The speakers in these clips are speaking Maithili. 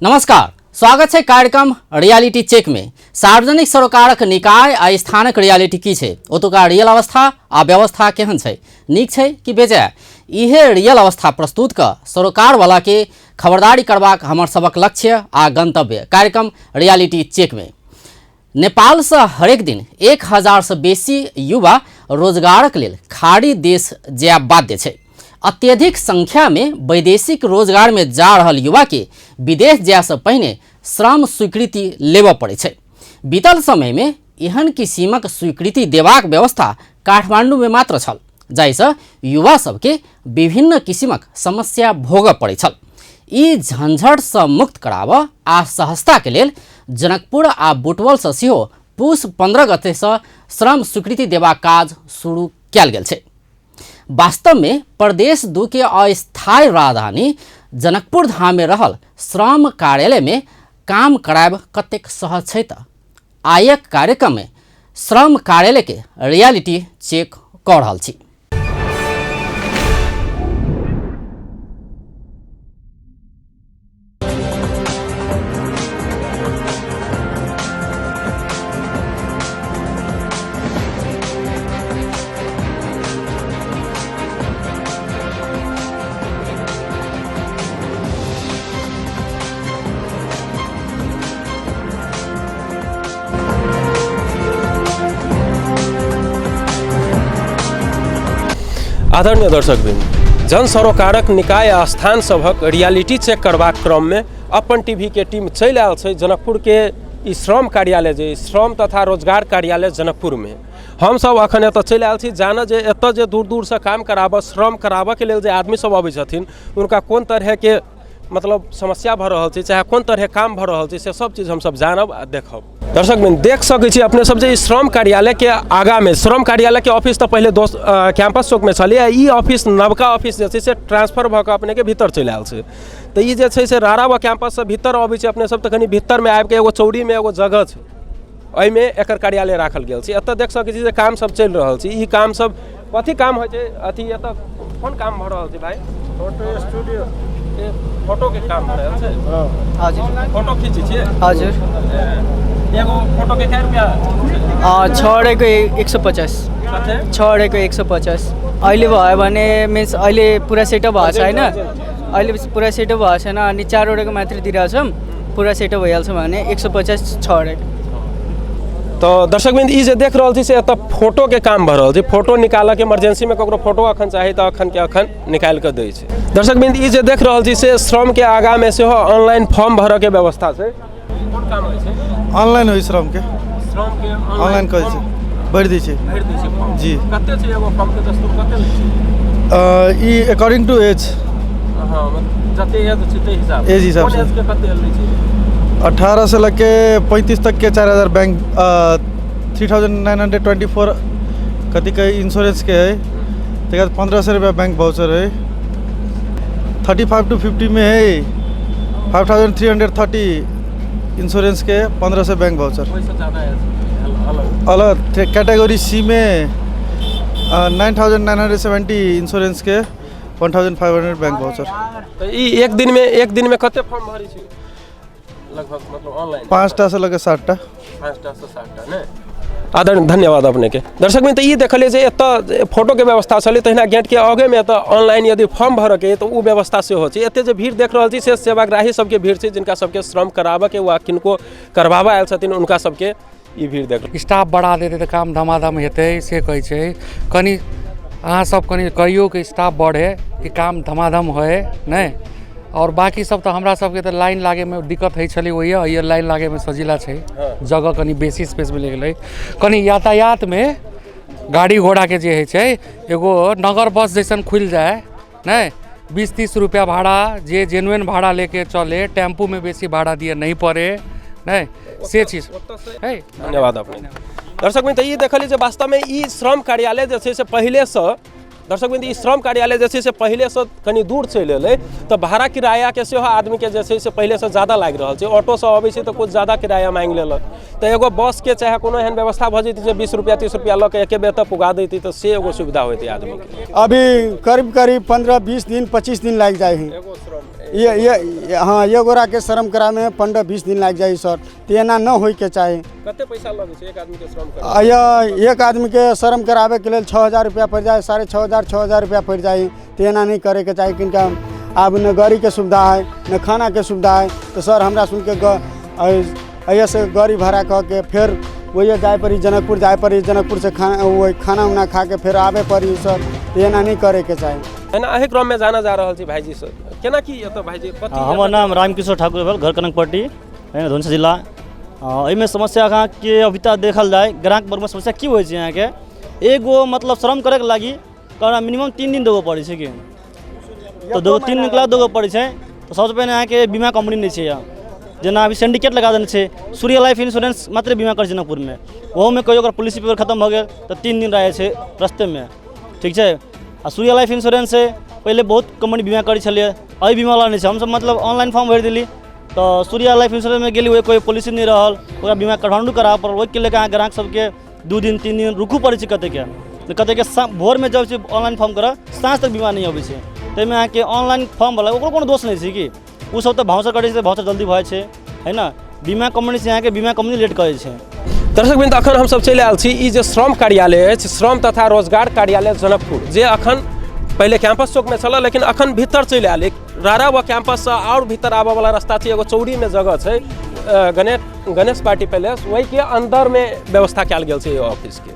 नमस्कार, स्वागत छै कार्यक्रम रियलिटी चेक में। सार्वजनिक सरोकारक निकाय आ स्थानक रियलिटी की छै, ओतुका रियल अवस्था आ व्यवस्था केहन छै, नीक छै कि बेजाय, इहे रियल अवस्था प्रस्तुत क सरोकार वाला के खबरदारी करबाक हमर सबक लक्ष्य आ गंतव्य कार्यक्रम रियलिटी चेक में। नेपाल से हरेक दिन 1000 से बेसी युवा रोजगारक लेल खाड़ी देश जायब बाध्य छै। अत्यधिक संख्या में वैदेशिक रोजगार में जा रहल युवा के विदेश जाय से पहिने श्रम स्वीकृति लेबऽ पड़ै छै। बीतल समय में एहन किसिमक स्वीकृति देबाक व्यवस्था काठमांडू में मात्र छल, जाहिसँ युवा सबके विभिन्न किसिमक समस्या भोगऽ पड़ै छल। ई झंझटसँ मुक्त कराबऽ आ सहजताके लेल जनकपुर आ बुटवलसँ सेहो पुस 15 गतेसँ श्रम स्वीकृति देबाक काज शुरू कयल गेल छै। वास्तव में प्रदेश 2 के अस्थायी राजधानी जनकपुर धाम में रहल श्रम कार्यालय में काम करायब कतेक सहज छै त आयक कार्यक्रम में श्रम कार्यालय के रियलिटी चेक कऽ रहल छी। आदरणीय दर्शकवृन्द, जन सरोकारक निकाय आ स्थान सभक रियलिटी चेक करबाक क्रममे अपन टीवी के टीम चलि आयल छै जनकपुर के ई श्रम कार्यालय, जे श्रम तथा रोजगार कार्यालय जनकपुर में। हम सब अखन एतऽ चलि आयल छी जानऽ जे एतऽ जे दूर दूरसँ काम कराबऽ, श्रम कराबऽके लेल जे आदमी सब अबै छथिन हुनका कोन तरहके मतलब समस्या भऽ रहल छै, चाहे कोन तरहे काम भऽ रहल छै, से सब चीज हमसब जानब आ देखब। दर्शक देख सकै छी अपने सब जे ई श्रम कार्यालय के आगा में, श्रम कार्यालय के ऑफिस तऽ पहिले दोस्त कैंपस चौक में छलै, आ ई ऑफिस नवका ऑफिस जे छै से ट्रांसफर भऽ कऽ अपने के भीतर चलि आयल छै। तऽ ई जे छै से रारा व कैंपस से भीतर अबै छै अपने सब, तऽ कनि भीतर में आबि कऽ एगो चौरी में एगो जगह छै, एहिमे एकर कार्यालय राखल गेल छै। एतऽ देख सकै छी जे काम सब चलि रहल छै। ई काम सब कथी काम होइ छै, अथी एतऽ कोन काम भऽ रहल छै भाइ? Photo studio. फोटो के काम भऽ रहल छै? हजुर। फोटो खींचै छियै? हजुर। एगो फोटो के कै रुपया? 6 150। कते? 6 150। अहिले भयो भने मिन्स अहिले पुरा सेटअप भएको छ होइन, अहिले पुरा सेटअप भएको छैन, अनि 4वटाको मात्रै दिइरहेको छौँ, पुरा सेटअप भइहाल्छ भने 150 6वटा। तऽ दर्शकवृन्द, ई जे देख रहल छी से एतऽ फोटो के काम भऽ रहल छै। फोटो निकालऽ के इमरजेंसी में ककरो फोटो अखन चाही तऽ अखन के अखन निकालि कऽ दै छै। दर्शकवृन्द, ई जे देख रहल छी से श्रम के आगा में सेहो ऑनलाइन फॉर्म भरऽ के व्यवस्था छै। कोन काम होइ छै? ऑनलाइन होइ श्रम के। श्रम के ऑनलाइन करै छै, भरि दै छै। भरि दै छै फॉर्म? जी। कते छै एगो फॉर्म के दस्तूर कते लै छै? ई अकॉर्डिंग टू एज। हाँ, मतलब जते एज छै ताहि हिसाब। एज हिसाब कोन से। एज के कते लै छै? 18 से लग के 35 तक के 4000 बैंक, 3924 कथी के इंश्योरेंस के है। तकर बाद 1500 रुपया बैंक वाउचर है। 35 टू 50 में है 5330 इंश्योरेंस के, 1500 बैंक वाउचर। ओहिसँ ज्यादा एज अलग अलग। कैटेगरी सी में 9970 इंश्योरेंस के, 1500 बैंक वाउचर। तऽ ई एक दिन में कते फॉर्म भरै छी लगभग, मतलब ऑनलाइन? 5टा से लगे 7टा। 5टा से 7टा ने। आदरणीय धन्यवाद अपने के। दर्शक मित्र, ई देखलियै जे एतऽ फोटोके व्यवस्था छलै, तहिना गेटके आगेमे एतऽ ऑनलाइन यदि फॉर्म भरऽके तऽ ओ व्यवस्था सेहो छै। एते जे भीड़ देख रहल छी से सेवाग्राही सबके भीड़ छै, जिनका सबके श्रम कराबऽके वा किनको करबाबऽ आयल छथिन उनका सबके ई भीड़ देख। स्टाफ बढ़ा देतै तऽ काम धमाधम हेतै से कहै छै। कनि अहाँ सब कनि कहियौ कि स्टाफ बढ़े कि काम धमाधम होए नहि। और बाकी सब तऽ हमरा सबके तऽ लाइन लागैमे दिक्कत होइ छलै, ओहिए एहिए लाइन लागैमे सजीला छै, जगह कनि बेसी स्पेस मिल गेलै। कनि यातायातमे गाड़ी घोड़ाके जे होइ छै एगो नगर बस जैसन खुलि जाए नहि, 20-30 रुपया भाड़ा जे जेन्युइन भाड़ा लेके चले, टेम्पूमे बेसी भाड़ा दिए नहीं पड़े नहि, से चीज है। धन्यवाद अपने। दर्शक मित्र, ई देखलियै जे वास्तवमे ई श्रम कार्यालय जे छै से पहिलेसँ दर्शक बिंदु, ई श्रम कार्यालय जे छै से पहिलेसँ कनि दूर चलि एलै तऽ भाड़ा किरायाके सेहो आदमीके जे छै से पहिलेसँ ज्यादा लागि रहल छै। ऑटोसँ अबै छै तऽ कुछ ज्यादा किराया माँगि लेलक, तऽ एगो बसके चाहे कोनो एहन व्यवस्था भऽ जेतै जे 20 रुपैआ 30 रुपैआ लऽ कऽ एके बेर तऽ पुगा दैतै, तऽ से एगो सुविधा होइतै आदमीके। अभी करीब करीब 15 20 दिन 25 दिन लागि जाइ है। ये हाँ, ये गोरा के श्रम करामे 15-20 दिन लागि जाइ सर, तऽ एना न होइके चाही। कते पैसा लगै छै एक आदमी के श्रम कराबे? एक आदमी के श्रम कराबे के लेल 6000 रुपया पड़ि जाइ, 6500 6000 रुपया पड़ि जाइ। तऽ एना नहि करैके चाही। किनका आब न गाड़ीके सुविधा है न खानाके सुविधा है, तऽ सर हमरा सुनके एहिसँ गाड़ी भाड़ा कऽ के फेर वही जाय पड़ी, जनकपुर जाय पड़ी, जनकपुर से खाना वही खाना उना खा के फेर आबे पड़ी सर, तऽ एना नहि करैके चाही। एना एहि क्रममे जाना जा रहल छी भाईजी से, केना की एतऽ भाईजी? हमर नाम रामकिशोर ठाकुर भेल, घर कनकपट्टी, धनुषा जिला। एहिमे समस्या अहाँके अभी तक देखल जाय ग्राहक वर्गमे समस्या की होइ छै अहाँके, एगो मतलब श्रम करैके लागि मिनिमम 3 दिन देबऽ पड़ै छै कि तऽ 2-3 दिन के बाद देबऽ पड़ै छै। तऽ सबसँ पहिने अहाँके बीमा कम्पनी नहि छै, जेना अभी सिंडिकेट लगा देने छै, सूर्य लाइफ इंश्योरेंस मात्र बीमा करै छै जनकपुरमे, ओहोमे कहियो ओकर पॉलिसी पेपर खतम भऽ गेल तऽ 3 दिन रहै छै रस्तेमे, ठीक छै। आ सूर्य लाइफ इंश्योरेंस छै, पहिले बहुत कम्पनी बीमा करै छलियै, एहि बीमावला नहि छै। हमसब मतलब ऑनलाइन फॉर्म भरि देली तऽ सूर्य लाइफ इंश्योरेंसमे गेली, ओहि कोइ पॉलिसी नहि रहल, ओकरा बीमा काठमाण्डू कराबऽ पड़ल। ओहिके लऽ कऽ अहाँ ग्राहक सबके 2 दिन 3 दिन रुकू पड़ै छै। कतेकके तऽ कतेकके भोरमे जाइ छै ऑनलाइन फॉर्म करऽ, साँझ तक बीमा नहि अबै छै। ताहिमे अहाँके ऑनलाइन फॉर्मवला ओकरो कोनो दोष नहि छै कि ओसब तऽ भाउचर करै छै तऽ भाउचर जल्दी भऽ जाइ छै, है ने। बीमा कम्पनी से अहाँके बीमा कम्पनी लेट करै छै। दर्शक बिंदु, अखन हमसब चलि आयल छी ई जे श्रम कार्यालय अछि, श्रम तथा रोजगार कार्यालय जनकपुर, जे अखन पहिले कैंपस चौकमे छल लेकिन अखन भीतर चलि आयल। एक रारा व कैंपससँ आओर भीतर आबऽवला रास्ता छै, एगो चौरीमे जगह छै, गणेश पार्टी पैलेस, ओहिके अन्दरमे व्यवस्था कयल गेल छै एहि ऑफिसके।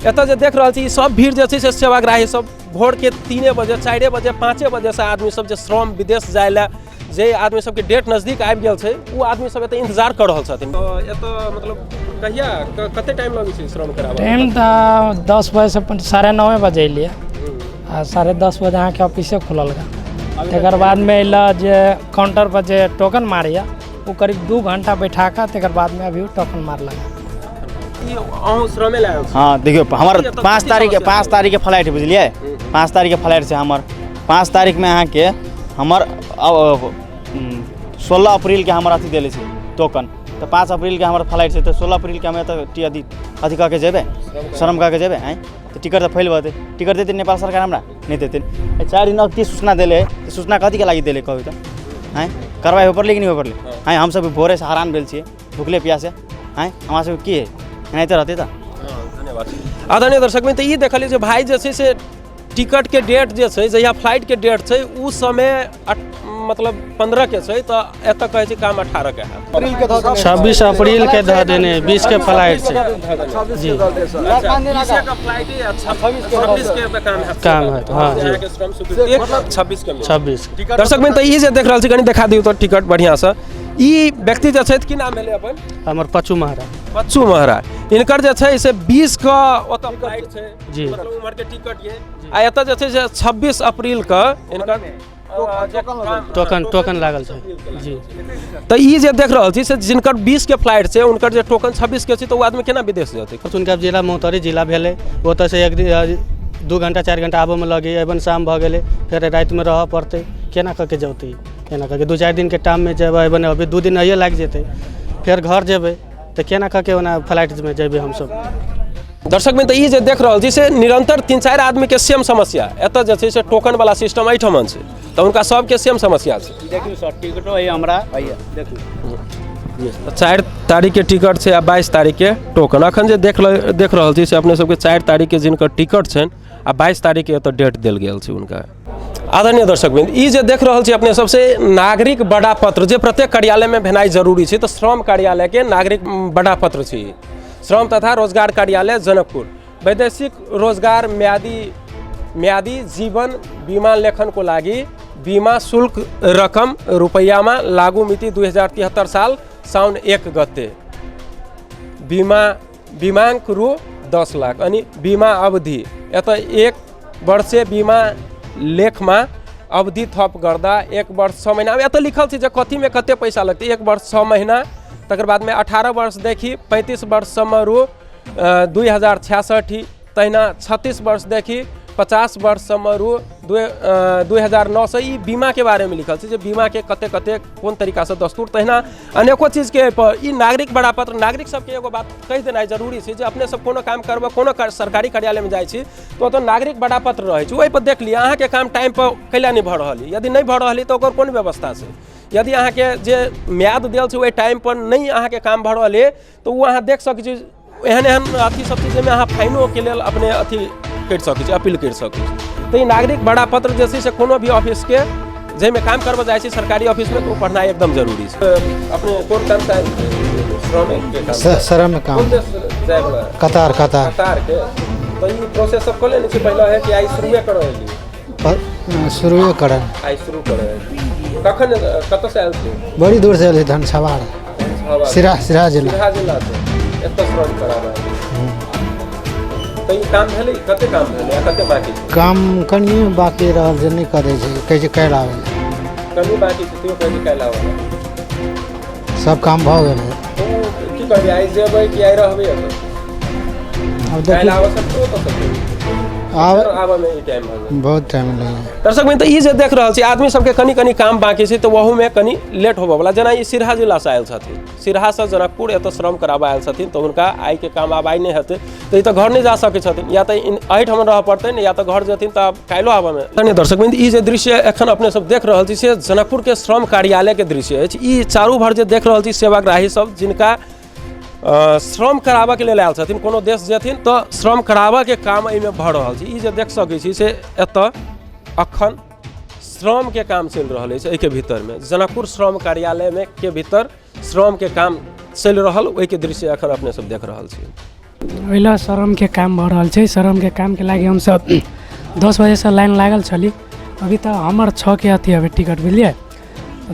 एतऽ जे देख रहल छी ई सब भीड़ जे छै से सेवाग्राही सब भोरके 3 बजे 4 बजे 5 बजेसँ आदमी सब जे श्रम विदेश जाइ लए, जे आदमी सबके डेट नजदीक आबि गेल छै, ओ आदमी सब एतऽ इंतजार कऽ रहल छथिन। एतऽ मतलब कहिया कते टाइम लगै छै श्रम कराबऽ? टाइम तऽ 10 बजेसँ 9:30 बजे एलियै आ 10:30 बजे अहाँके ऑफिसे खुलल गा। तकर बादमे अयला जे काउंटर पर जे टोकन मारैया ओ करीब 2 घंटा बैठा कऽ तकर बादमे अभी ओ टोकन मारलक। श्रमे लए आयल छी? हाँ, देखियौ हमर 5 तारीख 5 तारीखके फ्लाइट, बुझलियै, 5 तारीखके फ्लाइट छै हमर। 5 तारीखमे अहाँके हमर 16 अप्रैलके हमर अथी देले छै टोकन, तऽ 5 अप्रैलके हमर फ्लाइट छै, तऽ 16 अप्रैलके हम एतऽ अथी कऽ के जेबै, श्रम कऽ के जेबै। आँय, तऽ टिकट तऽ फैल भऽ जेतै, टिकट देतै नेपाल सरकार हमरा? नहि देतै। 4 दिन अगति सूचना देले, तऽ सूचना कथीके लागि देले कहू तऽ? आँय, कार्रवाइ होइ पड़लै कि नहि होइ पड़लै? आँय, हमसब भोरेसँ हरान भेल छियै, भुखले प्यासे। आँय, हमरा सबके की है, एनाहिते रहतै तऽ? धन्यवाद आदरणीय दर्शक मित्र। ई देखलियै जे भाइ जे छै से टिकटके डेट जे छै, जहिया फ्लाइटके डेट छै ओ समय मतलब 15 के छै, तऽ एतऽ कहै छै काम 18 के हैत। 26 अप्रैल के धऽ देने, 20 के फ्लाइट छै। जी काम हैत, हाँ जी, 26 के। 26। दर्शक मित्र, ई जे देख रहल छी, कनि देखा दियौ तऽ टिकट बढ़िआँसँ। ई व्यक्ति जे छथि, की नाम भेलै अपन? हमर पच्चू महरा। पच्चू महरा। हिनकर जे छै से 20 के ओतऽ फ्लाइट छै जी, मतलब उम्हर के टिकट ये, आ एतऽ जे छै से 26 अप्रैल के हिनकर टोकन टोकन लागल छै जी। तऽ ई जे देख रहल छी से जिनकर 20 के फ्लाइट छै, हुनकर जे टोकन 26 के छै, तऽ ओ आदमी केना विदेश जेतै? हुनका जिला महोत्तरी जिला भेलै, ओतऽसँ एक दिन 2 घंटा 4 घंटा आबऽमे लगैए, एवन शाम भऽ गेलै, फेर रातिमे रहऽ पड़तै, केना कऽ के जौतै? केना कऽ के 2-4 दिनके टाइममे जेबै, एवन अभी 2 दिन आइए लागि जेतै, फेर घर जेबै तऽ केना कऽ के ओना फ्लाइटमे जेबै हमसब? दर्शक मित्र, ई जे देख रहल छी से निरंतर 3-4 आदमीके सेम समस्या एतऽ जे छै से टोकन वाला सिस्टम एहिठमन छै, तऽ हुनका सबके सेम समस्या छै। देखियौ सर, टिकटो है हमरा, देखियौ 4 तारीखके टिकट छै आ 22 तारीखके टोकन। अखन जे देख रहल छी से अपने सबके 4 तारीखके जिनकर टिकट छनि आ 22 तारीखके एतऽ डेट देल गेल छै हुनका। आदरणीय दर्शक वृंद, ई जे देख रहल छी अपने सबसे नागरिक बड़ा पत्र जे प्रत्येक कार्यालयमे भेनाइ जरूरी छै, तऽ श्रम कार्यालयके नागरिक बड़ा पत्र छै। श्रम तथा रोजगार कार्यालय जनकपुर, वैदेशिक रोजगार म्यादी जीवन बीमा लेखनको लागि बीमा शुल्क रकम रुपैयाँमा लागू मिति 2073 साल साउन 1 गते, बीमांक रु 10 लाख अनि बीमा अवधि एतऽ 1 वर्षे बीमा लेखमा अवधि थप गर्दा 1 वर्ष 6 महिना। अब एतऽ लिखल छै जे कथीमे कते पैसा लगतै, 1 वर्ष 6 महिना, तकर बादमे 18 वर्षदेखि 35 वर्षसम्म रु 2066, तहिना 36 वर्षदेखि 50 वर्षसम्म रु 2009 से ई बीमाके बारेमे लिखल छै जे बीमाके कते कते कोन तरीकासँ दस्तूर। तहिना अनेको चीजके एहिपर ई नागरिक बड़ापत्र नागरिक सबके एगो बात कहि देनाइ जरूरी छै जे अपने सब कोनो काम करबै, कोनो सरकारी कार्यालयमे जाइ छी तऽ ओतऽ नागरिक बड़ापत्र रहै छै, ओहिपर देख लिअ अहाँके काम टाइमपर कैला नहि भऽ रहल यऽ। यदि नहि भऽ रहल यऽ तऽ ओकर कोन व्यवस्था छै? यदि अहाँके जे म्याद देल छै ओहि टाइमपर नहि अहाँके काम भऽ रहल यऽ तऽ ओ अहाँ देख सकै छी। एहन एहन अथी सब छै जाहिमे अहाँ फाइनोके लेल अपने अथी करि सकै छी, अपील करि सकै छी। तऽ ई नागरिक बड़ापत्र जे छै से कोनो भी ऑफिसके जाहिमे काम करबऽ जाइ छी सरकारी ऑफिसमे तऽ ओ पढ़नाइ एकदम जरूरी छै। अपने कोन काम से आयल छी? श्रमिकके काम। श्रम काम। कोन देश जायवला? कतार। कतार। कतारके। तऽ ई प्रोसेस सब कऽ लेने छी पहिले है कि आइ शुरुए करऽ एलियै? शुरुए करऽ। आइ शुरू करऽ एलियै। कखन कतऽसँ आयल छी? बड़ी दूर से आयल छी, धनसवार, सिरा सिरा जिला। सिरहा जिलासँ एतऽ श्रम कराबऽ। तऽ ई काम भेलै? कते काम भेलै आ कते बाँकी छै? काम कनिए बाकी रहल जे नहि करै छै, कहै छै काल्हि आबै लए। कमी बाँकी छै तैयो कहै छै काल्हि आबै लए। सब काम भऽ गेलै। तऽ ओ की कहबै, आइ जेबै कि आइ रहबै एतऽ? आब काल्हि देखियौ। आबऽ सकतै ओतऽ सभके? आब आबऽमे ई टाइम भऽ गेल। बहुत टाइम लगै। दर्शक मित्र, ई जे देख रहल छी आदमी सबके कनि कनि काम बाँकी छै तऽ ओहूमे कनि लेट होबऽवला। जेना ई सिरहा जिलासँ आयल छथिन, सिरहासँ जनकपुर एतऽ श्रम कराबऽ आयल छथिन तऽ हुनका आइके काम आब आइ नहि हेतै तऽ ई तऽ घर नहि जा सकै छथिन, या तऽ एहिठाम रहऽ पड़तनि या तऽ घर जेथिन तऽ आब काल्हिो आबऽमे। धन्य दर्शक मित्र, ई जे दृश्य एखन अपने सब देख रहल छी से जनकपुरके श्रम कार्यालयके दृश्य अछि। ई चारू भर जे देख रहल छी सेवाग्राही सब जिनका श्रम कराबऽके लेल आयल छथिन, कोनो देश जेथिन तऽ श्रम कराबऽके काम एहिमे भऽ रहल छै। ई जे देख सकै छी से एतऽ अखन श्रमके काम चलि रहल अछि। एहिके भीतरमे जनकपुर श्रम कार्यालयमे के भीतर श्रमके काम चलि रहल ओहिके दृश्य एखन अपने सब देख रहल छी। ओहिला श्रमके काम भऽ रहल छै। श्रमके कामके लागि हमसब 10 बजेसँ लाइन लागल छली। अभी तऽ हमर 6 के अथी अभी टिकट, बुझलियै?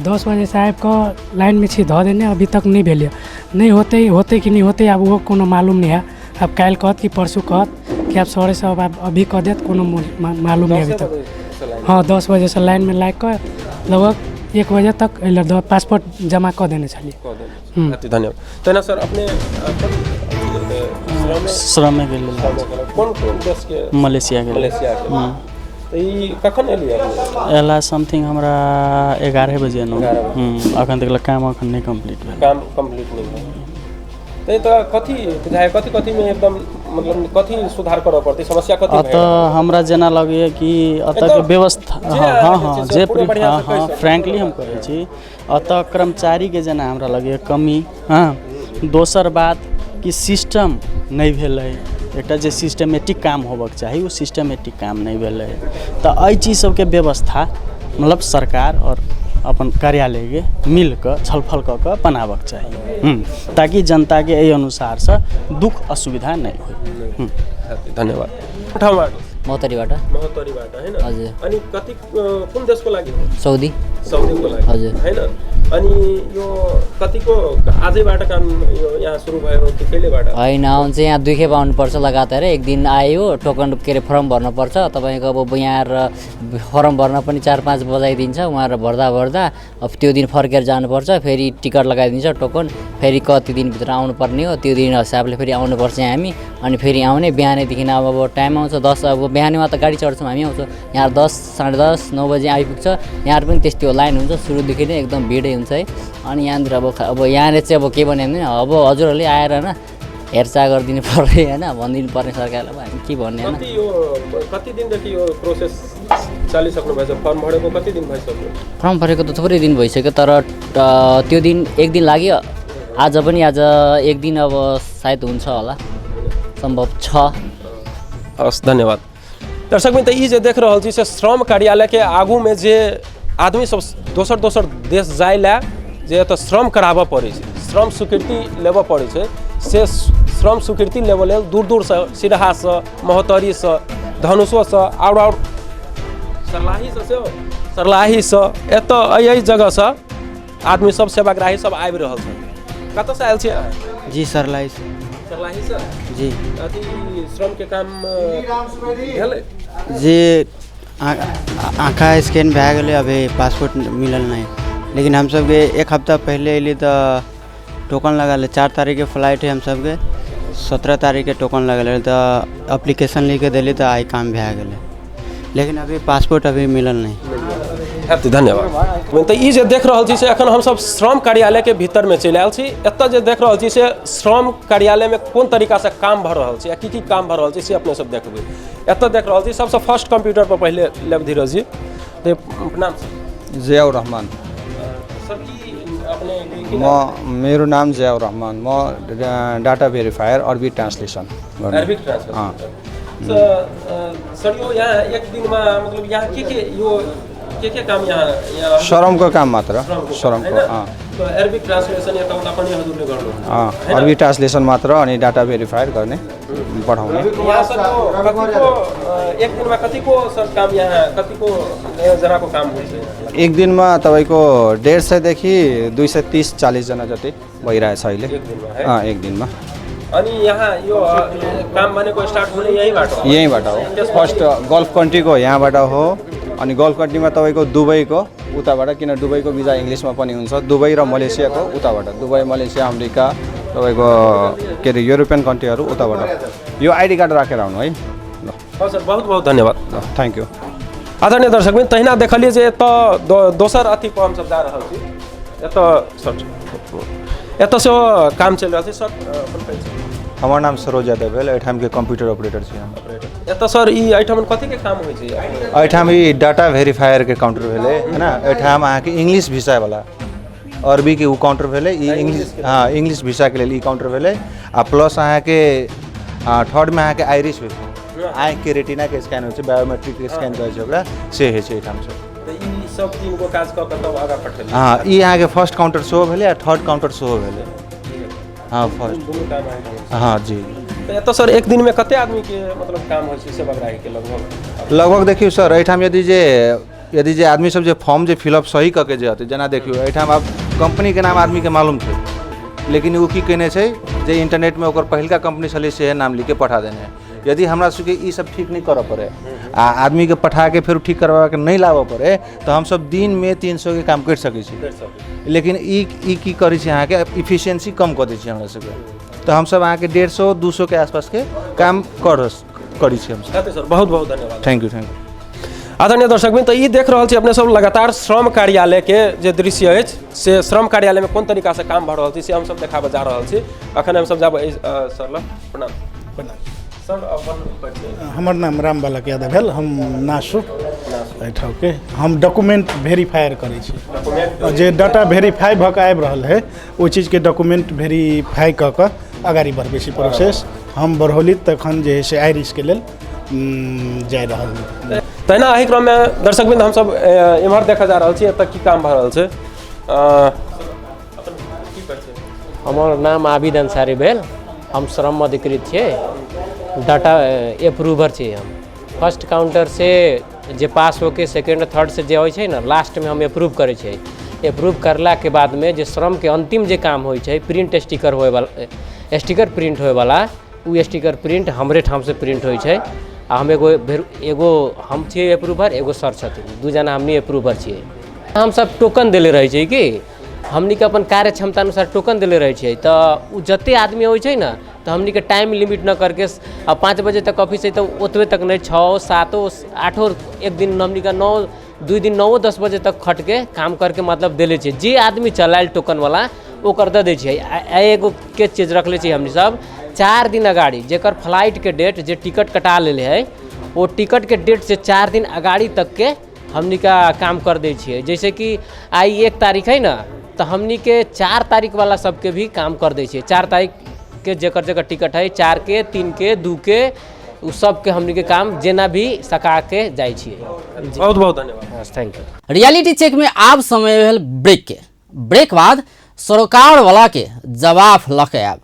10 बजेसँ आबिकऽ लाइनमे छी धऽ देने, अभी तक नहि भेल यऽ। नहि होतै, होतै कि नहि होतै आब ओहो कोनो मालूम नहि है। आब काल्हि कहत कि परसू कहत कि आब सरे सब आब अभी कऽ देत, कोनो मालूम नहि अभी तक। हाँ, 10 बजेसँ लाइनमे लागिकऽ लगभग 1 बजे तक एहि पासपोर्ट जमा कऽ देने छलियै। धन्यवाद। तहिना सर अपने श्रमेके लेल। कोन कोन देशके? मलेशियाके लेल। मलेशियाके। तऽ ई कखन एलियै? एला समथिंग हमरा 11 बजे एलहुँ। अखन तक काम अखन नहि कम्प्लीट भेल। काम कम्प्लीट नहि भेल। तऽ तऽ कथी बुझाइ कथी कथीमे एकदम मतलब कथी सुधार करऽ पड़तै, समस्या कथी? अतऽ हमरा जेना लगैए कि एतऽके व्यवस्था, हँ हँ जे हँ हँ फ्रैंकली हम कहै छी, एतऽ कर्मचारीके जेना हमरा लगैए कमी। हँ, दोसर बात कि सिस्टम नहि भेलै, एकटा जे सिस्टमेटिक काम होबऽके चाही ओ सिस्टमेटिक काम नहि भेलै। तऽ एहि चीज सबके व्यवस्था मतलब सरकार आओर अपन कार्यालयके मिलकऽ छलफल कऽ कऽ बनाबऽके चाही, ताकि जनताके एहि अनुसारसँ दुःख असुविधा नहि होइ। धन्यवाद। ठाउँबाट? महोत्तरीबाट। महोत्तरीबाट होइन? हजुर। अनि कति कुन देशको लागि? सौदी। सौदीको लागि। हजुर। होइन? अनि यो कतिको आजैबाट काम यो यहाँ सुरु भयो कि कहिलेबाट? होइन, आउनु चाहिँ यहाँ दुई खेप आउनुपर्छ लगातार। एक दिन आयो टोकन के अरे फर्म भर्नुपर्छ तपाईँको। अब यहाँ आएर फर्म भर्न पनि 4-5 बजाइदिन्छ। उहाँहरू भर्दा भर्दा अब त्यो दिन फर्केर जानुपर्छ, फेरि टिकट लगाइदिन्छ टोकन, फेरि कति दिनभित्र आउनुपर्ने हो त्यो दिन हिसाबले फेरि आउनुपर्छ हामी। अनि फेरि आउने बिहानैदेखि अब टाइम आउँछ 10, अब बिहानैमा त गाडी चढ्छौँ हामी, आउँछौँ यहाँ 10, 10:30, 9 बजी आइपुग्छ। यहाँ पनि त्यस्तै हो, लाइन हुन्छ सुरुदेखि नै एकदम भिडै हुन्छ है। अनि यहाँनिर अब यहाँनिर चाहिँ अब के भन्यो भने अब हजुरहरूले आएर होइन हेरचाह गरिदिनु पर्ने होइन, भनिदिनु पर्ने सरकारलाई। अब हामी के भन्ने होइन। कति यो कति दिनदेखि यो प्रोसेस चलिसक्नु भएछ? फर्म भरेको कति दिन भइसक्यो? फर्म भरेको त थुप्रै दिन भइसक्यो, तर त्यो दिन एक दिन लाग्यो, आज पनि आज एक दिन अब सायद हुन्छ होला, सम्भव छ। हवस्, धन्यवाद। दर्शक मित्र, ई जे देख रहल छी से श्रम कार्यालयके आगूमे जे आदमी सब दोसर दोसर देश जाय लए जे एतऽ श्रम कराबऽ पड़ै छै, श्रम स्वीकृति लेबऽ पड़ै छै, से श्रम स्वीकृति लेबऽ लेल दूर दूरसँ सिरहासँ, महोत्तरीसँ, धनुषोसँ, आओर सर्लाहीसँ सेहो, सर्लाहीसँ एतऽ एहि एहि जगहसँ आदमी सब सेवाग्राही सब आबि रहल छथिन। कतऽसँ आयल छी अहाँ? जी सर्लाहीसँ। सर्लाहीसँ? जी। अथी श्रमके काम भेलै? जी आँखा स्कैन भए गेलै, अभी पासपोर्ट मिलल नहि, लेकिन हम सबके एक हफ्ता पहले अयली तऽ टोकन लगल। 4 तारीखके फ्लाइट है, हम सबके 17 तारीखके टोकन लगल रहै, तऽ एप्लीकेशन लिखके देली तऽ आइ काम भए गेलै। लेकिन अभी पासपोर्ट अभी मिलल नहि। धन्यवाद। तऽ ई जे देख रहल छी से एखन हमसब श्रम कार्यालयके भीतरमे चलि आयल छी। एतऽ जे देख रहल छी से श्रम कार्यालयमे कोन तरीकासँ काम भऽ रहल छै आ की की काम भऽ रहल छै से अपने सब देखबै। एतऽ देख रहल छी सबसँ फर्स्ट कंप्यूटर पर पहिले लेब धीरज जी। तऽ प्रणाम सर। जियाउर रहमान। सर की अपने म मेरो नाम जियाउर रहमान, म डाटा भेरिफायर अरबी ट्रांसलेसन। अरबी ट्रांसलेसन। सर यो यहाँ एक दिनमा मतलब यहाँ के यो के काम यहाँ श्रमको काम मात्र, श्रमको अरबिक ट्रान्सलेसन यताउता पनि हजुरले गर्नुहुन्छ? अरबी ट्रान्सलेसन मात्र अनि डाटा भेरिफायर गर्ने पठाउने। यहाँ सर कतिको एक दिनमा कतिको सर काम यहाँ कतिको जनाको काम हुन्छ? एक दिनमा तपाईको 150 देखि 230-40 जना जति भइरहेछ अहिले एक दिनमा। अनि यहाँ यो काम भनेको स्टार्ट हुने यहीँबाट हो? यहीँबाट हो। फर्स्ट गल्फ कन्ट्रीको यहाँबाट हो अनि गल्फ कन्ट्रीमा तपाईँको दुबईको उताबाट, किन दुबईको भिजा इङ्ग्लिसमा पनि हुन्छ, दुबई र मलेसियाको उताबाट, दुबई मलेसिया अमेरिका तपाईँको के अरे युरोपियन कन्ट्रीहरू उताबाट। यो आइडी कार्ड राखेर आउनु है। ल सर बहुत बहुत धन्यवाद। ल thank you. आदरणीय दर्शकवृन्द तहिना देखलिए जे एतऽ दोसर अथी पर हमसब जा रहल छी। एतऽ सर एतऽ सेहो काम चलि रहल छै। सर अपन परिचय? हमर नाम सरोज यादव भेल, एहिठामके कम्प्यूटर ऑपरेटर छी हम। एतऽ सर ई एहिठाम कथीके काम होइ छै? एहिठाम ई डाटा वेरीफायरके काउंटर भेलै है ना। एहिठाम अहाँके इंग्लिश भिसावला अरबीके ओ काउंटर भेलै, ई इंग्लिश, हाँ इंग्लिश भिसाके लेल ई काउंटर भेलै। आ प्लस अहाँके थर्डमे अहाँके आइरिश होइ छै, आँखिके रेटिनाके स्कैन होइ छै, बायोमेट्रिक स्कैन कहै छै ओकरा, से होइ छै एहिठामसँ। ई सब तीन गो काज कऽ कऽ तब आगाँ पठेलियै? हाँ ई अहाँके फर्स्ट काउंटर सेहो भेलै आ थर्ड काउंटर सेहो भेलै। हाँ फर्स्ट, हाँ जी। एतऽ सर एक दिनमे कते आदमीके मतलब काम होइ छै सेवाग्राहीके लगभग? लगभग देखियौ सर एहिठाम यदि जे आदमी सब जे फॉर्म जे फिलअप सही कऽ के जे हतै, जेना देखियौ एहिठाम आब कंपनीके नाम आदमीके मालूम छै, लेकिन ओ की केने छै जे इंटरनेटमे ओकर पहिलका कंपनी छलै से नाम लिखके पठा देने है। यदि हमरा सबके ई सब ठीक नहि करऽ पड़े आ आदमीके पठाके फेर ठीक करबाके नहि लाबऽ पड़े तऽ हमसब दिनमे 300 के काम करि सकै छी। लेकिन ई की करै छै अहाँके इफिशियंसी कम कऽ दै छै हमरा सबके, तऽ हमसब अहाँके 150-200 के आसपासके काम करै छी हमसब। सर बहुत बहुत धन्यवाद। Thank you. Thank you. आदरणीय दर्शकवृन्द तऽ ई देख रहल छी अपने सब लगातार श्रम कार्यालयके जे दृश्य अछि से श्रम कार्यालयमे कोन तरीकासँ काम भऽ रहल छै से हमसब देखाबऽ जा रहल छी। अखन हमसब जाब सर लग। प्रणाम। प्रणाम सर। अपन परिचय? हमर नाम राम बालक यादव भेल, हम नासु एहिठामके, हम डॉक्यूमेंट वेरीफायर करै छी। जे डाटा वेरीफाई भऽ कऽ आबि रहल है ओहि चीजके डॉक्यूमेंट वेरीफाई कऽ कऽ अगाडि बढ़बै छी प्रोसेस। हम बढ़ौली तखन जे है से आइरिसके लेल जा रहल। तहिना एहि क्रममे दर्शकवृन्द हमसब एम्हर देखऽ जा रहल छी एतऽ की काम भऽ रहल छै। हमर नाम आबिद अंसारी भेल, हम श्रम अधिकृत छियै, डाटा अप्रूवर छियै। हम फर्स्ट काउंटर से जे पास होके सेकेंड थर्ड से जे होइ छै ने लास्टमे हम अप्रूव करै छियै। अप्रूव करलाके बादमे जे श्रमके अंतिम जे काम होइ छै प्रिंट स्टिकर होयवला, स्टिकर प्रिंट होयवला, ओ स्टिकर प्रिंट हमरे ठामसँ प्रिंट होइ छै। आ हम एगो हम छियै अप्रूवर, एगो सर छथिन, दू जना हमनी अप्रूवर छियै। हमसब टोकन देले रहै छियै कि हमनीके अपन कार्य क्षमता अनुसार टोकन देले रहै छियै, तऽ ओ जते आदमी होइ छै ने तऽ हमनीके टाइम लिमिट न करके 5 बजे तक ऑफिस है तऽ ओतबे तक नहि, 6, 7, 8 एक दिन हमनीके 9, 2 दिन 9, 10 बजे तक खटके काम करके मतलब देले छियै। जे आदमी चलायल टोकनवला ओकर दऽ दै छियै। एगो के चीज रखले छियै हमनी सब 4 दिन अगाडि जेकर फ्लाइटके डेट जे टिकट कटा लेले है ओ टिकटके डेट से 4 दिन अगाडि तकके हमनी का काम कर दै छियै। जैसे कि आइ 1 तारीख है ना तऽ हमनी के 4 तारीख वाला सबके भी काम कर दै छियै। 4 तारीख के जेकर जेकर टिकट है 4 के 3 के 2 के उ सबके हमनी के काम जेना भी सका के जाइ छियै। बहुत बहुत धन्यवाद। Thank you. Reality check में आब समय भेल ब्रेक के। ब्रेक बाद सरोकार वाला के जवाब लऽ के आयब।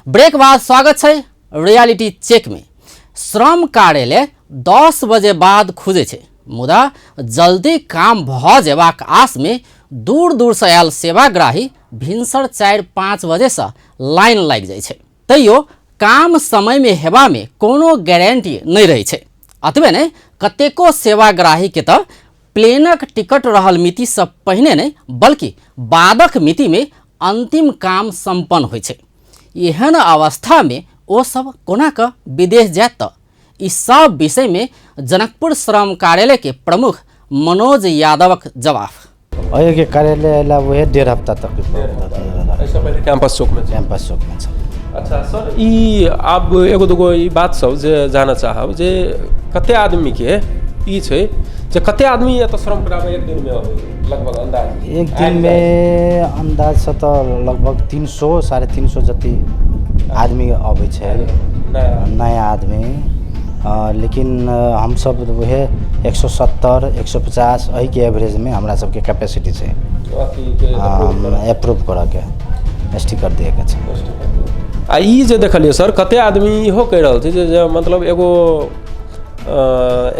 ब्रेक बाद स्वागत छै रियलिटी चेक में। श्रम कार्यालय 10 बजे बाद खुजै छै, मुदा जल्दी काम भ जेबाक आस में दूर दूर से आयल सेवाग्राही भिनसर 4-5 बजे से लाइन लागि जाइ छै। तैयो काम समय में हेबा में कोनो गारंटी नहीं रहै छै। अतबे नहि, कतेको सेवाग्राही के तऽ प्लेनक टिकट रहल मिति से पहिने नहि बल्कि बादक मिति में अंतिम काम संपन्न होइ छै। एहन अवस्था में ओ सब कोना क विदेश जायत? तऽ इस सब विषय में जनकपुर श्रम कार्यालय के प्रमुख मनोज यादवक जवाब। अहिके कार्यालय अयला उहे 1.5 हफ्ता तक। एहिसँ पहिले कैंपस चौक में? कैंपस चौक में। अच्छा सर, ई आब एगो दूगो ई बात सब जे जानऽ चाहब जे कते आदमी के ई छै जे कते आदमी एतऽ श्रम कराबै एक दिन में अबै, लगभग अंदाज? एक दिन में अंदाज से तऽ लगभग 300 350 जति आदमी अबै छै नया आदमी। लेकिन हमसब उहे 170 150 एहिके एवरेजमे हमरा सबके कैपेसिटी छै अप्रूव करऽके, स्टिकर दिएके छै। आ ई जे देखलियै सर, कते आदमी इहो कहि रहल छै जे मतलब एगो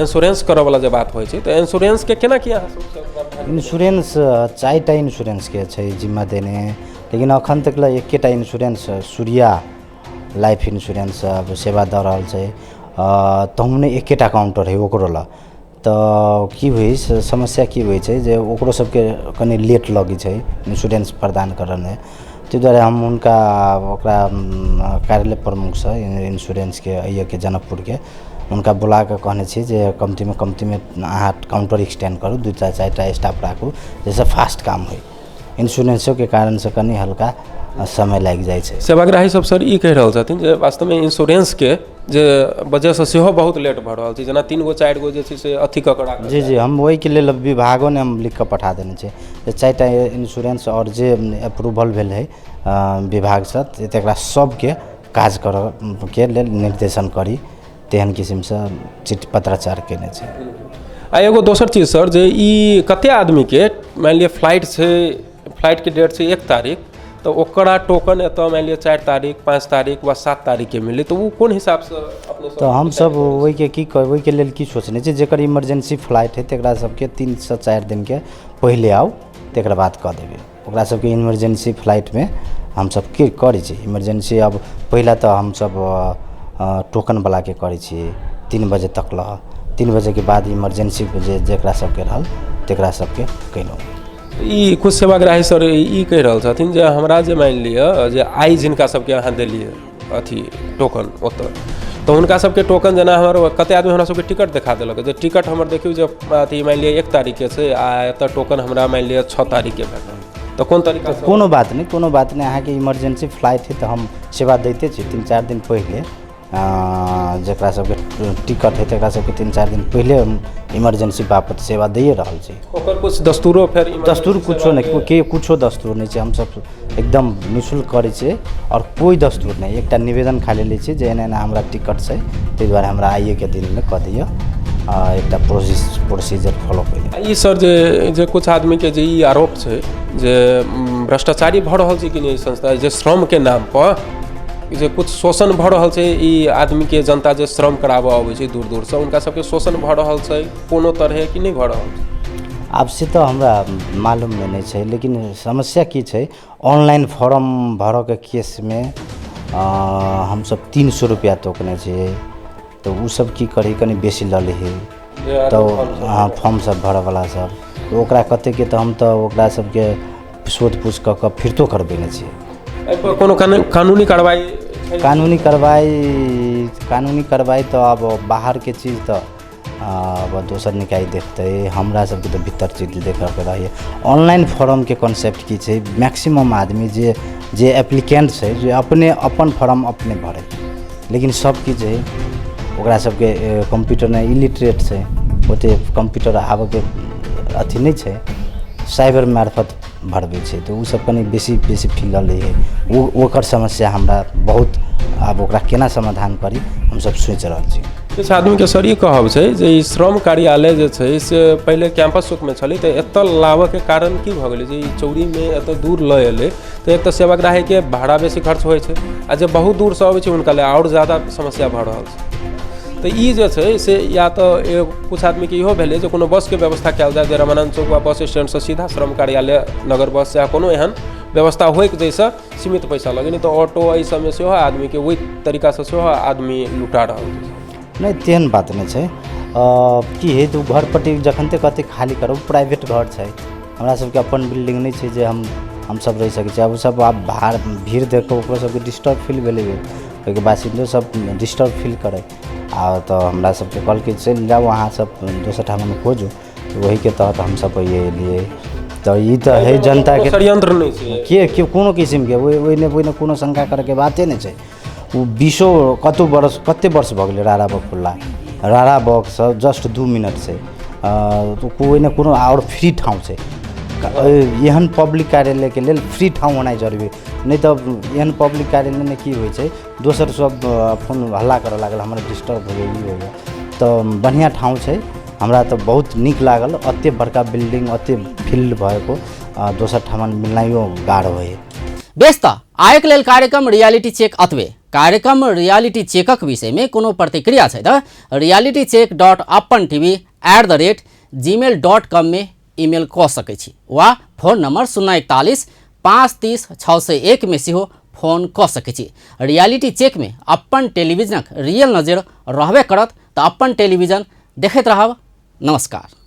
इंश्योरेंस करऽवला जे बात होइ छै, तऽ इंश्योरेंस के केना की अहाँ सब? इंश्योरेंस 4टा इंश्योरेंसके छै जिम्मा देने, लेकिन अखन तक लए एकेटा इंश्योरेंस सूर्या लाइफ इंश्योरेंस अब सेवा दऽ रहल छै। तहुने एकेटा काउंटर है ओकरो ला। तऽ की होइ समस्या की होइ छै जे ओकरो सबके कनि लेट लगै छै इंश्योरेंस प्रदान करऽमे। ताहि दुआरे हम हुनका ओकरा कार्यालय प्रमुखसँ इंश्योरेंसके एहिके जनकपुरके हुनका बुला कऽ कहने छी जे कम्तीमे अहाँ काउंटर एक्सटेंड करू, 2टा 4टा स्टाफ राखू जाहिसँ फास्ट काम होइ। इंश्योरेंसोके कारणसँ कनि हल्का समय लागि जाइ छै। सेवाग्राही सब सर ई कहि रहल छथिन जे वास्तवमे इंश्योरेंसके जे वजहसँ सेहो बहुत लेट भऽ रहल छै, जेना 3 गो 4 गो जे छै से अथी कऽ कऽ राखल। जी जी, हम ओहिके लेल विभागो ने हम लिख कऽ पठा देने छियै जे 4टा इंश्योरेंस आओर जे अप्रूवल भेल है विभागसँ तकरा सबके काज करऽके लेल निर्देशन करी, तेहन किसिमसँ चिट्ठी पत्राचार केने छै। आ एगो दोसर चीज सर, जे ई कते आदमीके मानि लिअ फ्लाइट छै, फ्लाइटके डेट छै 1 तारीख, तऽ ओकरा टोकन एतऽ मानि लिअ 4 तारीख 5 तारीख वा 7 तारीखके मिललै, तऽ ओ कोन हिसाबसँ अपने? तऽ हमसब ओहिके की ओहिके लेल की सोचने छी, जकर इमरजेंसी फ्लाइट है तकरा सबके 3 से 4 दिनके पहिले आउ, तकर बाद कऽ देबै। ओकरा सबके इमरजेंसी फ्लाइटमे हमसब की करै छी इमरजेंसी। अब पहिला तऽ हमसब टोकनवलाके करै छी 3 बजे तक लऽ, 3 बजेके बाद इमरजेंसी जे जकरा सबके रहल तकरा सबके केलहुँ। ई कुछ सेवाग्राही सर ई कहि रहल छथिन जे हमरा जे मानि लिअ जे आइ जिनका सबके अहाँ देलियै अथी टोकन ओतऽ, तऽ हुनका सबके टोकन जेना हमर कते आदमी हमरा सबके टिकट देखा देलक जे टिकट हमर देखियौ जे अथी मानि लिअ 1 तारीखके छै आ एतऽ टोकन हमरा मानि लिअ 6 तारीखके भेटल, तऽ कोन तरीका? कोनो बात नहि, कोनो बात नहि। अहाँके इमरजेंसी फ्लाइट है तऽ हम सेवा दैते छी 3-4 दिन पहिले। जकरा सबके टिकट है तकरा सबके 3-4 दिन पहिले हम इमरजेंसी बापत सेवा दैए रहल छी। ओकर कुछ दस्तूरो फेर? दस्तूर कुछो नहि, के कुछो दस्तूर नहि छै। हमसब एकदम निःशुल्क करै छियै आओर कोइ दस्तूर नहि। एकटा निवेदन खाली लै छियै जे एना एना हमरा टिकट छै ताहि दुआरे हमरा आइएके दिनमे कऽ दिअ, एकटा प्रोसीजर फॉलो कऽ। ई सर जे कुछ आदमीके जे ई आरोप छै जे भ्रष्टाचारी भऽ रहल छै कि नहि संस्था, जे श्रमके नाम पर जे कुछ शोषण भऽ रहल छै, ई आदमीके जनता जे श्रम कराबऽ अबै छै दूर दूरसँ हुनका सबके शोषण भऽ रहल छै कोनो तरहे कि नहि भऽ रहल छै? आब से तऽ हमरा मालूम नहि छै, लेकिन समस्या की छै ऑनलाइन फॉर्म भरऽके केसमे हमसब 300 रुपैआ तोकने छियै, तऽ ओसब की करी कनि बेसी लऽ लै तऽ फॉर्म सब भरऽवला सब, तऽ ओकरा कतेकके तऽ हम तऽ ओकरा सबके शोध पूछ कऽ कऽ फिरतो करबेने छियै। एहिपर कोनो कानूनी कार्रवाई? कानूनी कार्रवाई तऽ अब बाहरके चीज तऽ अब दोसर निकाय देखतै, हमरा सबके तऽ भीतर चीज देखऽके रहैए। ऑनलाइन फॉर्मके कॉन्सेप्ट की छै, मैक्सिमम आदमी जे जे एप्लीकेंट छै जे अपने अपन फॉर्म अपने भरै, लेकिन सब की छै ओकरा सबके कम्प्यूटर नहि इलिटरेट छै, ओते कम्प्यूटर आबऽके अथी नहि छै, साइबर मार्फत भरबै छै, तऽ ओसब कनि बेसी बेसी फी लऽ लै है। ओ ओकर समस्या हमरा बहुत, आब ओकरा केना समाधान करी हमसब सोचि रहल छी। किछु आदमीके सर ई कहब छै जे ई श्रम कार्यालय जे छै से पहिले कैंपस चौकमे छलै, तऽ एतऽ लाबऽके कारण की भऽ गेलै जे ई चौरीमे एतऽ दूर लऽ एलै? तऽ एक तऽ सेवाग्राहीके भाड़ा बेसी खर्च होइ छै आ जे बहुत दूरसँ अबै छै हुनका लेल आओर ज्यादा समस्या भऽ रहल छै। तऽ ई जे छै से या तऽ किछु आदमीके इहो भेलै जे कोनो बसके व्यवस्था कयल जाय जे रामानन्द चौक वा बस स्टैंडसँ सीधा श्रम कार्यालय नगर बस या कोनो एहन व्यवस्था होइक जाहिसँ सीमित पैसा लगै, नहि तऽ ऑटो एहि सबमे सेहो आदमीके ओहि तरीकासँ सेहो आदमी लुटा रहल छै। नहि, तेहन बात नहि छै। की हइ तऽ ओ घरपट्टी जखन तक कतेक खाली करब, प्राइवेट घर छै, हमरा सबके अपन बिल्डिंग नहि छै जे हमसब रहि सकै छी। आब ओसब आब बाहर भीड़ देख कऽ ओकरो सबके डिस्टर्ब फील भेलै, ओहिके बासिन्दो सब डिस्टर्ब फील करै आ तऽ हमरा सबके कहलकै चलि जाउ अहाँ सब दोसर ठाम खोजू। ओहिके तहत हमसब एलियै। तऽ ई तऽ है जनताके षड्यंत्र नहि छै के कोनो किसिमके ओहिने कोनो शङ्का करैके बाते नहि छै। ओ 20 कतौ वर्ष कते वर्ष भऽ गेलै रारा बक खुलला, रारा बकसँ जस्ट 2 मिनट छै। ओहिने कोनो आओर फ्री ठाउँ छै। एहन पब्लिक कार्यालयके लेल फ्री ठाउँ होनाइ जरूरी, नहि तऽ एहन पब्लिक कार्यालयमे की होइ छै दोसर सब फोन हल्ला करऽ लागल, हमरा डिस्टर्ब हो गेल, ई हो गेल। तऽ बढ़िआँ ठाउँ छै, हमरा तऽ बहुत नीक लागल। एते बड़का बिल्डिंग एते फील्ड भएको दोसर ठाम मिलनाइयो गाढ़ होइ। बेस, तऽ आइके लेल कार्यक्रम रियलिटी चेक अतबे। कार्यक्रम रियलिटी चेकक विषयमे कोनो प्रतिक्रिया छै तऽ realitycheck.apantv@gmail.com में ईमेल कऽ सकै छी वा फोन नंबर 041 530 601 में सेहो फोन कऽ सकै छी। रियलिटी चेक में अपन टेलीविजनक रियल नजर रहबे करत, तऽ अपन टेलीविजन देखैत रहब। नमस्कार।